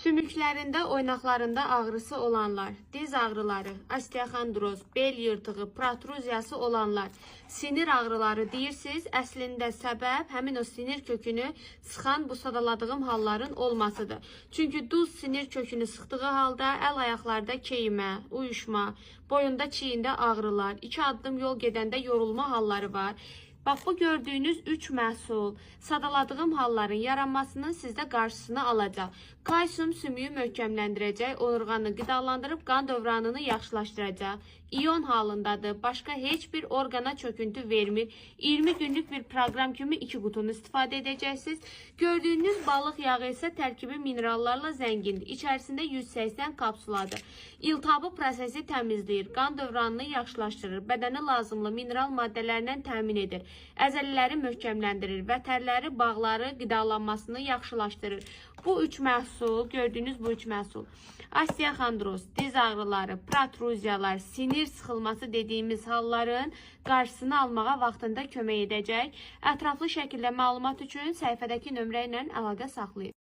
Sümüklərində, oynaqlarında ağrısı olanlar, diz ağrıları, osteoxondroz, bel yırtığı, protruziyası olanlar, sinir ağrıları deyirsiniz, əslində səbəb həmin o sinir kökünü sıxan bu sadaladığım halların olmasıdır. Çünki duz sinir kökünü sıxdığı halda əl ayaqlarda keyimə, uyuşma, boyunda, çiyində ağrılar, 2 addım yol gedəndə yorulma halları var. Bax, bu gördüyünüz 3 məhsul sadaladığım halların yaranmasının sizdə qarşısını alacaq. Kalsium sümüyü möhkəmləndirəcək, onurğanı qidalandırıb qan dövranını yaxşılaşdıracaq. İyon halındadır, başqa heç bir orqana çöküntü vermir. 20 günlük bir proqram kimi 2 qutunu istifadə edəcəksiniz. Gördüyünüz balıq yağı isə tərkibi minerallarla zəngindir. İçərisində 180 kapsuladır. İltihabı prosesi təmizləyir, qan dövranını yaxşılaşdırır, bədənə lazımlı mineral maddələrlə təmin edir. Əzələləri möhkəmləndirir və tərləri, bağları, qidalanmasını yaxşılaşdırır. Bu 3 məhsul, gördüyünüz bu 3 məhsul, osteoxondroz, diz ağrıları, protruziyalar, sinir sıxılması dediyimiz halların qarşısını almağa vaxtında kömək edəcək. Ətraflı şəkildə məlumat üçün səhifədəki nömrə ilə əlaqə saxlayın.